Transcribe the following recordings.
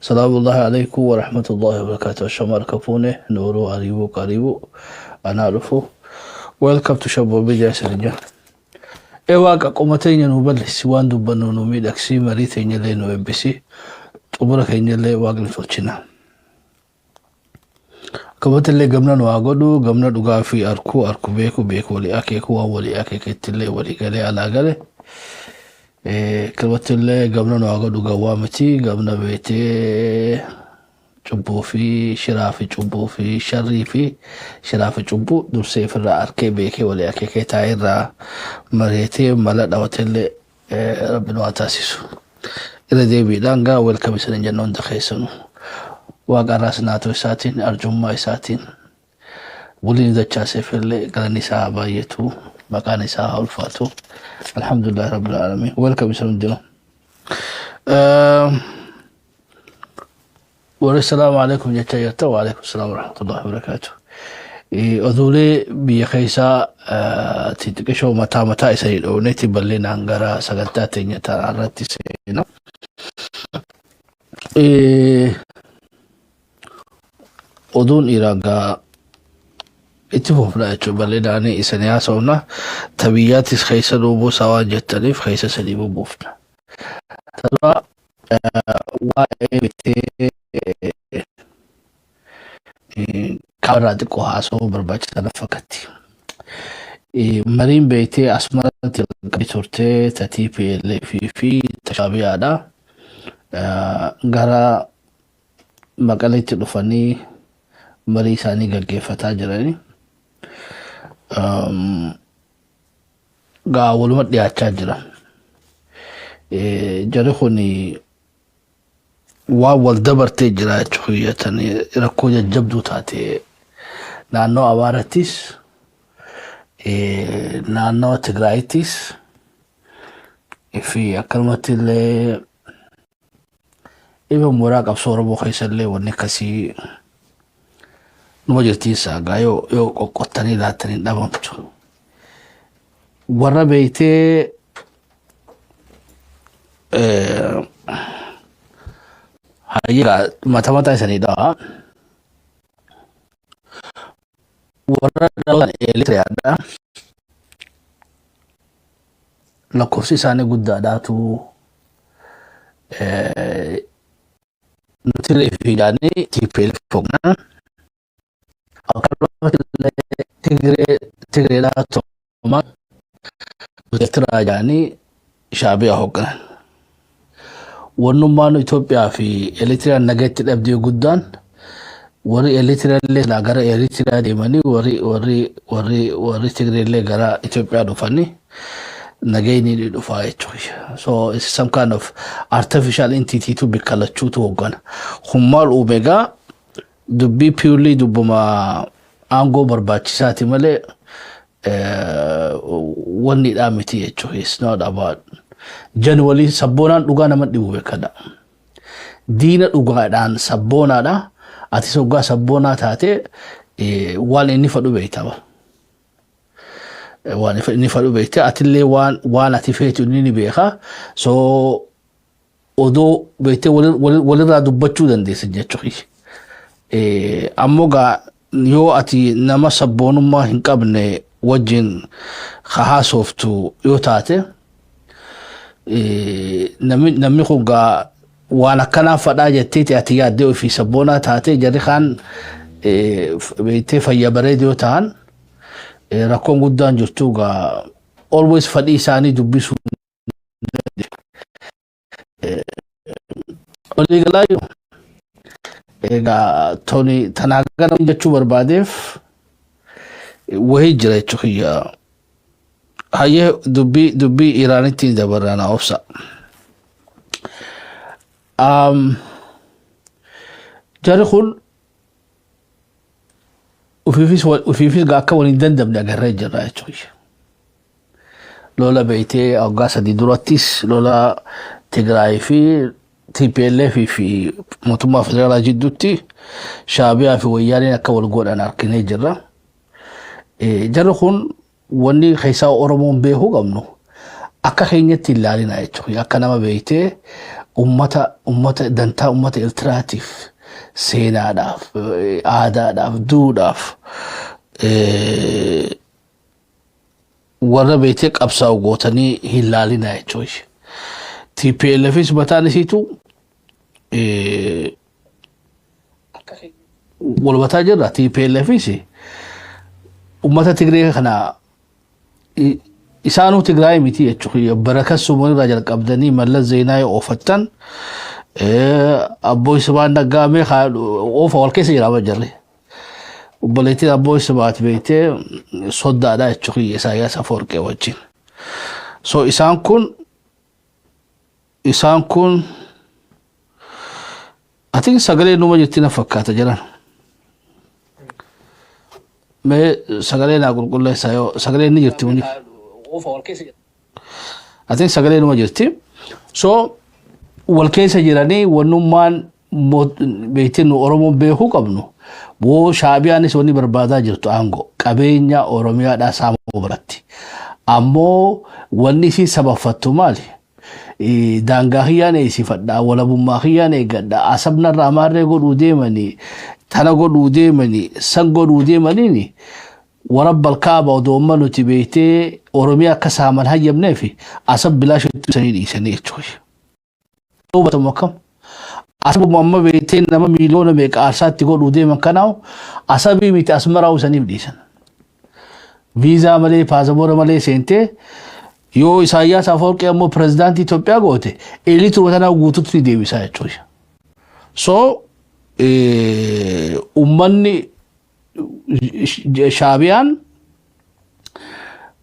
Salaamullahi alaikum wa rahmatullahi wa barakatuh. Shamar Kapune, Nuru Aribu Karibu, Anaa dhufu. Welcome to Shabbo Media Sirja. Ee Waaqa qoma teenya nu bal'isi, waan dubbannu nu miidhagsi, marii teenya illee nu eebbisi, xumura keenya illee Waaqni tolchina. Akkamatti illee gamna nu haa godhu, gamna dhugaa fi arkuu, arku beeku, beeku walii akeeku, waan walii akeeketti illee walii galee alaa gale. Akkamatti illee gamna nu haa godhu gawwaa miti, gamna beetee cubbuu fi shiraa fi cubbuu fi sharrii fi shiraa fi cubbuu dursee ofirraa arkee beekee walii akeekee taa'ee irraa mareetee mala dhawatellee rabbi nu haa taasisu. Irra deebiidhaan gaa welcome isin jenna hunda keessanuu. Waaqa irraas naatoo isaatiin arjummaa isaatiin waliin dachaaseef illee galanni isaa haa baay'atu, maqaan isaa haa ulfaatu. Alhamdulillah rabbil aalamiin. Welcome isin hundinuu. Warri salaamu alaikum jechaa jirta. Wa alaikum salaam wa rahmatullahi wa barakaatu. Oduulee biyya keessaa xixiqqishoo mataa mataa isanii dhoofnetti bal'inaan gara sagantaa teenya ta'an irratti seena. Oduun Iraan gaa itti fufna jechuun bal'inaan isanii haasofna. Ta biyyaattis keessa nuu buusaa waan jettaniif keessa isanii bubuufna. Ta duraa waa'ee bitee kaarraa xiqqoo haasa'uu barbaachisaa na fakkaatti. Mariin beektee Asmaratti jalqabee turte ta TPLF fi ta Shaabiyaadha. Gara Maqaleetti dhufanii marii isaanii gaggeeffataa jirani. Gaa waluma dhiyaachaa jira. Jarri kun waan wal dabartee jira jechuudha rakkoo jajjabduu taate naannoo Amaarattis, naannoo Tigraayittis fi akkanumatti illee ifa mooraa qabsoo Oromoo keessa illee wanni akkasii numa jirtiin saagaa yoo qoqqottanii laattanii dhabamtu. Warra beektee hayyee mata mataa isanii dhawa. Warra dhalootaan Eritiriyaadha. Lakkoofsi isaanii guddaadhaatu nuti illee fiigaanii TPLF hogganaa. Akkasumas illee Tigree Tigreedhaa Toomaa Eertiraa jedhanii Shaabiyaa hoogganan. Wannummaan Itoophiyaa fi Eritiriyaan nagatti dhabdee guddaan warri Eritiriyaa illee silaa gara Eritriyaa deemanii warri Tigree illee gara Itoophiyaa dhufanii nagayni ni dhufaa jechuudha. So it's some kind of artificial entity tu bikka lachuutu hooggana. Kun maal uume egaa? Dubbii purely dubbuma aangoo barbaachisaati malee wanni dhaa miti jechuudha. It's not about genuinely sabboonaan dhugaa nama dhibu beekadha. Diina dhugaadhaan sabboonaadha. Atis hoggaa sabboonaa taate waan inni fadhu beektama. Waan inni fadhu beekte, atillee waan ati feetu inni ni beeka. So odoo beektee walirraa dubbachuu dandeessa jechuudha. Ammoo gaa yoo ati nama sabboonummaa hin qabne wajjin haasoftu yoo taate, namni kun gaa waan akkanaa fadhaa jetteeti ati yaaddee ofii sabboonaa taate, jarri kaan beektee fayya bareedu yoo ta'an, rakkoon guddaan jirtu gaa always fadhii isaanii dubbisuu. Waliigalaa jiru. Egaa toni tanaa gara jechuu barbaadeef wahii jira jechuu kiyya. Hayyee, dubbii Iraanitti dabarraa na obsa. Jarri kun ufiifis akka waliin dandamne agarree jirra jechuudha. Lola beektee waggaa 3 durattis lola Tigraay fi TPLF fi mootummaa federaalaa jidduutti Shaabiyaa fi Wayyaaneen akka wal godhan arginee jirra. Jarri kun wanni keessaa Oromoon beekuu qabnu akka keenyatti hin ilaalina jechuudha. Akka nama beektee Ummata dantaa ummata Eertiraatiif, seenaadhaaf, aadaadhaaf, duudhaaf warra beektee qabsaa'u gootanii hin laalinaa jechuudha. TPLFis mataan isiitu wal mataa jirra. TPLFis ummata Tigree kana isaanuu Tigraay miti jechuudha. Barakat Simoon irraa jalqabdanii Mallas Zeenaa yoo oofattan, Abbooy Sibaan Naggaa mee oofa wal keessa jira jirre. Obboleettiin Abbooy Sibaat beektee soddaadha jechuudha Isaayyaas Afawarqee wajjin. So isaan kun I think sagalee numa jirti na fakkaata jiran. Mee sagalee naa qulqulleessaa, yoo sagalee ni jirti muni. I think sagalee numa jirti. So wal keessa jiranii wannummaan beektiin nu Oromoon beekuu qabnu boo, Shaabiyaanis wanni barbaadaa jirtu aangoo qabeenya Oromiyaadhaa saamuu biratti. Ammoo wanni isii sababfattu maali? Daangaa kiyyaan eegsifadha, walabummaa kiyyaan eeggadha, Asabnarraa maarree godhuu deemanii, tana godhuu deemanii, san godhuu deemaniini, warabbal kaaba odoo amma nuti beektee Oromiyaa akka saaman hayyamneef Asab bilaashitti isanii dhiisanii jechuudha. Hubatamu akkam? Asabuma amma beektee nama miiliyoona meeqa aarsaatti godhuu deeman kanaaf Asabii miti, Asmaraa isaniif dhiisan. Viizaa malee, paasapoora malee seentee yoo Isaayyaas Afawarqii ammoo pirezidaantii Itoophiyaa goote, eliituu tanaa guututti ni deebisaa jechuudha. So uummanni Shaabiyaan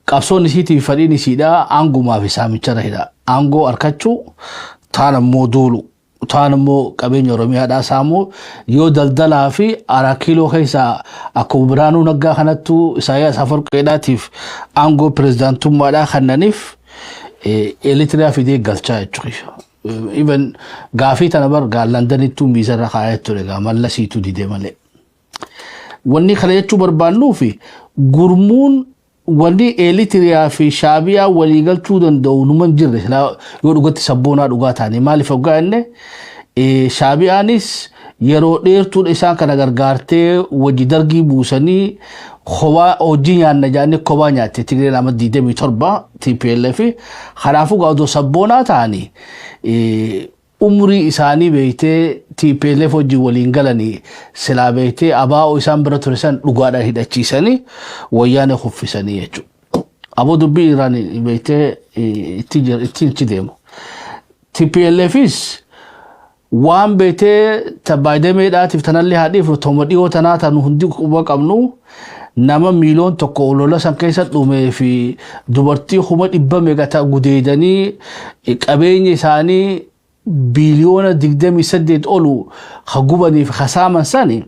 qabsoon isiitiif fedhiin isiidhaa aangumaa fi saamicharra hidha. Aangoo harkachuu, taan ammoo duulu, taan ammoo qabeenya Oromiyaadhaa saamuu, yoo daldalaa fi Araa Kiiloo keessaa akkuma Biraanuu Naggaa kanattuu Isaayyaas Afawarqiidhaatiif aangoo pirezidaantummaadhaa kennaniif Eritiriyaa fidee galchaa jechuudha. Even gaafii tana bar gaa Londonittuu miisarra kaa'ee ture, gaa Mallasiitu dide malee. Wanni kana jechuu barbaannuu fi gurmuun wanni Eritiriyaa fi Shaabiyaa walii galchuu danda'u numa hin jirre yoo dhugatti sabboonaa dhugaa taane. Maaliif hoggaa inni Shaabiyaanis yeroo dheertuudha isaan kana gargaartee wajji dargii buusanii kophaa hojii nyaanna jaanii kophaa nyaatte Tigreen amma 27 TPLF. Kanaafuu gaa odoo sabboonaa ta'anii umrii isaanii beektee TPLF wajjin waliin galanii silaa beektee abaa'oo isaan bira ture san dhugaadhaan hidhachiisanii Wayyaanee kuffisanii jechuudha. Aboo dubbii Iraan beektee ittiin itti deemu. TPLFis waan beektee tabbaayidameedhaatiif tanallee haadhiif toma dhiyoo tanaa tan hundi quba qabnu, nama 1 miiliyoon lola san keessa dhumee fi dubartii 100,000 meeqa ta'a gudeedanii, qabeenya isaanii biiliyoona 28 olu ha gubaniif hasaaman sani.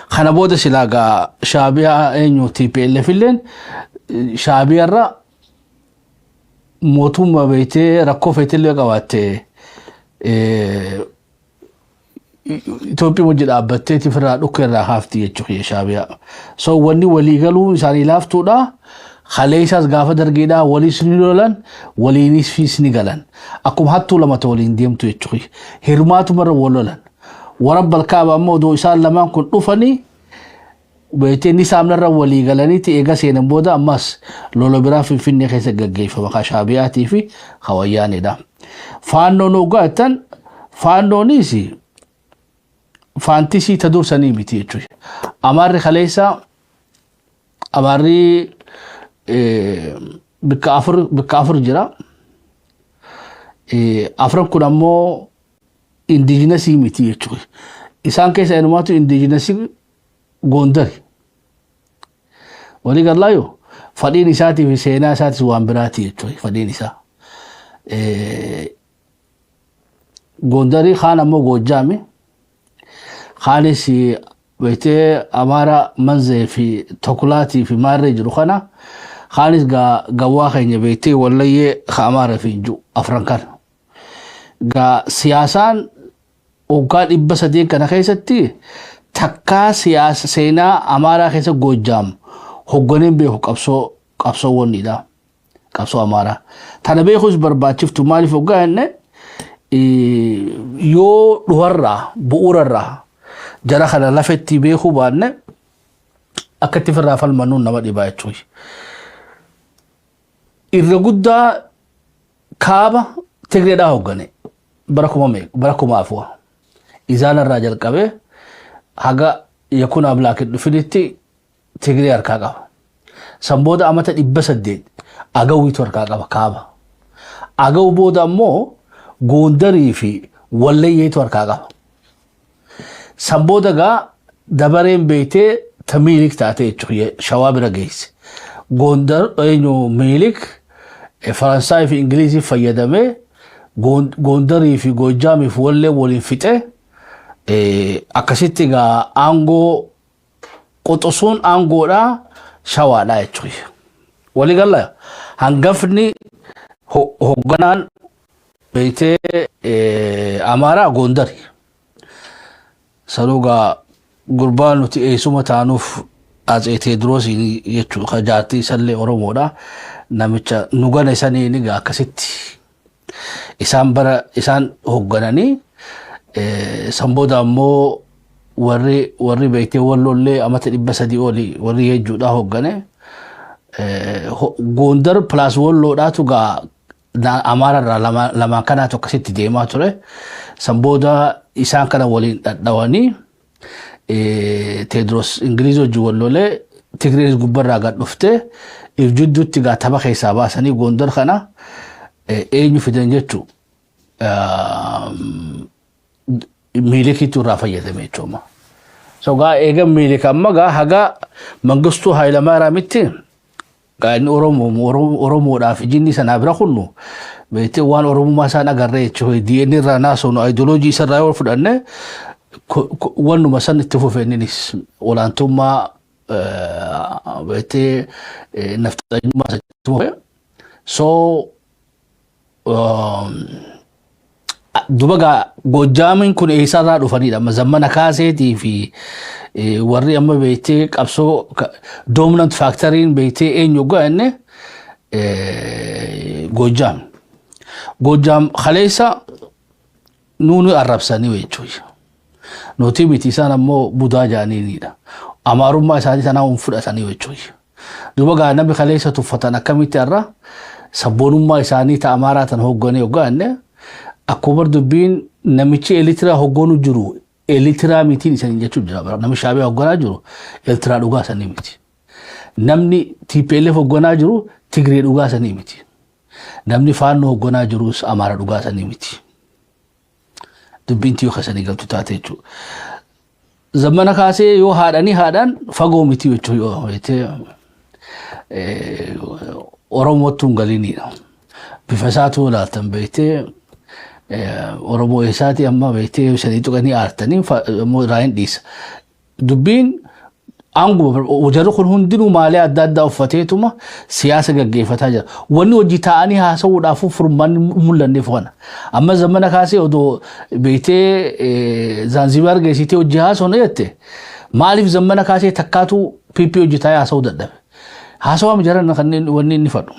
Kana booda silaa gaa Shaabiyaa eenyu TPLF illeen Shaabiyaarra mootummaa beektee rakkoo feetillee qabaatte Itoophiyaa wajji dhaabbattee ofirraa dhukkee irraa haafti jechuudha Shaabiyaa. So wanni walii galuu isaanii laaftuudha. Kaleessaas gaafa dargeedhaa waliis ni lolan, waliinis ni galan. Akkuma hattuu lamata waliin deemtu jechuudha. Hirmaatumarra wal lolan. Warabbal kaaba ammoo odoo isaan lamaan kun dhufanii beektee ni saamnarra walii galaniiti eega seenan booda ammas lola biraa Finfinnee keessa gaggeeffama ka Shaabiyaatii fi ka Wayyaanidha. Faannoon hoggaatan faannoonis faantisii ta dursanii miti jechuudha. Amaarri kaleessa Amaarri bikka afur jira. Afran kun ammoo indigenous miti jechuudha. Isaan keessa eenyumaatu indigenous? Gondari. Walii galaayo fadhiin isaatii fi seenaa isaatis waan biraati jechuudha fadhiin isaa. Gondarii kaan ammoo Goojjaami. Kaanis beektee Amaara Manzee fi Tokulaatii fi Maarree jiru kana, kaanis gawwaa keenya beektee Wallayyee ka Amaara fi jiru afran kana. Gaa siyaasaan waggaa 300 kana keessatti takkaa siyaasa seenaa Amaaraa keessa Goojjaam hogganeen beeku qabsoo wannidha. Qabsoo Amaaraa. Tana beekuus barbaachiftu. Maaliif hoggaa jenne, Yoo dhufarraa, bu'uurarraa jara kana lafetti beekuu baanne, akka itti firraa falmannuun nama dhibaa jechuudha. Irra guddaa kaaba Tigreedhaa hooggane bara kuma meeqa, bara 4000. Izaanarraa jalqabee haga Yakun Ablaakin dhufinitti Tigree harkaa qaba. San booda amata 800 Agawiitu harkaa qaba kaaba. Agaw booda ammoo Goondarii fi Wallayyeetu harkaa qaba. San booda gaa dabareen beektee ta Miilik taate jechuudha, Shawaa bira geesse. Goondar eenyu, Miilik Faransaay fi Ingilizii fayyadamee Goondarii fi Goojjaamii fi Wallee waliin fixee, akkasitti gaa aangoo quxusuun aangoodhaa Shawaadhaa jechuudha. Waliigala hangafni hoogganaan beektee Amaaraa Goondari. Sanuu gaa gurbaa nuti eessuma taanuuf Atsee Teediroos jechuudha. Jaartii isallee Oromoodha. Namicha nu gana isanii gaa akkasitti isaan bara isaan hooggananii, san booda ammoo warri beektee Wallollee amata 300 olii warri jechuudha hooggane. Goondar plus Walloodhaatu gaa Amaararraa lamaan kanaatu akkasitti deemaa ture. San booda isaan kana waliin dhadhawanii, Teediroos Ingiliiz wajjin wal lolee, Tigreenis gubbarraa gad dhuftee if jidduutti gaa tapha keessaa baasanii, Goondar kana eenyu fidan jechuu, Miilikiitu irraa fayyadame jechuudha. So gaa eega Miilik amma gaa haga Mangistuu Hayilamaariyaamitti gaa inni Oromoo Oromoodhaaf jinni sanaa bira kunnu beektee waan Oromummaa isaan agarree jechuudha. DNA irraa naasofnu, ideoloojii isarraa yoo fudhanne, wannuma san itti fufe. Innis olaantummaa beektee nafxanyummaa isa itti fufe. So duba gaa Goojjaamiin kun eessarraa dhufanidha. Amma Zammana Kaaseetii fi warri amma beektee qabsoo dominant factoriin beektee eenyu hoggaa jenne, Goojjaam. Goojjaam kaleessa nuuni arrabsanii jechuudha. Nuti miti, isaan ammoo budaa jaaniinidha. Amaarummaa isaanii sanaa hin fudhatanii jechuudha. Duba gaa namni kaleessa tuffatan akkamitti har'a sabboonummaa isaanii ta Amaaraa tan hoogganee hoggaa jenne, akkuma dubbiin namichi Eelitiraa hogganu jiru Eelitiraa mitiin isanii jechuun jira. Namni Shaabiyaa hoogganaa jiru Eelitiraa dhugaa sanii miti. Namni TPLF hoogganaa jiru Tigree dhugaa sanii miti. Namni Faannoo hoogganaa jirus Amaara dhugaa sanii miti. Dubbiin tiyoo keessanii galtu taate jechuudha. Zammana Kaasee yoo haadhanii haadhaan fagoo miti jechuudha. Oromootti hin galiniidha. Bifa isaatu ilaaltan beektee Oromoo eessaati amma beektee sanii tuqanii aartanii immoo irraa hin dhiisa. Dubbiin aanguma jarri kun hundinuu maalee adda addaa uffateetuma siyaasa gaggeeffataa jira. Wanni hojii taa'anii haasa'uudhaaf furmaanni mul'anneef kana. Amma Zamana Kaasee odoo beektee Zaanzibaar geessitee hojii haasa'u jette, maaliif Zamana Kaasee takkaatu PP hojii taa'ee haasa'uu dadhabe? Haasawaa jaran kanneen wanni inni fadhu.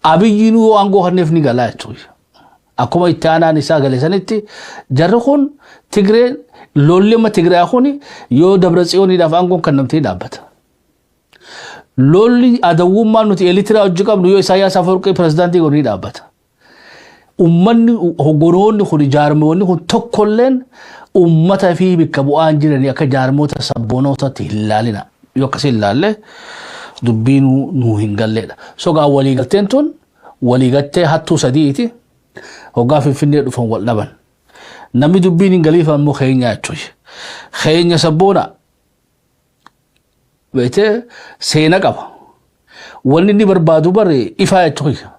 Abiyyiin yoo aangoo kanneef ni galaa jechuudha. Akkuma itti aanaan isaa gale sanitti jarri kun Tigreen lolli amma Tigraay kun yoo Dabra Tsiyooniidhaaf aangoon kennamtee dhaabbata. Lolli adawwummaan nuti Eelitiraa hojii qabnu yoo Isaayyaas Afwerqii pirezidaantii godhu ni dhaabbata. Uummanni hogganoonni kun, jaarmoonni kun tokkolleen uummata fi bakka bu'aan jiranii akka jaarmoota sabboonootatti hin laalina. Yoo akkasii hin laalle dubbiin nuu hin galleedha. Sogaa waliigalteen tun waliigaltee hattuu sadiiti. Hoggaa Finfinnee dhufan wal dhaban. Namni dubbiin hin galiif ammoo keenya jechuudha. Keenya sabboona beektee seena qaba. Wanni inni barbaadu bare ifaa jechuudha.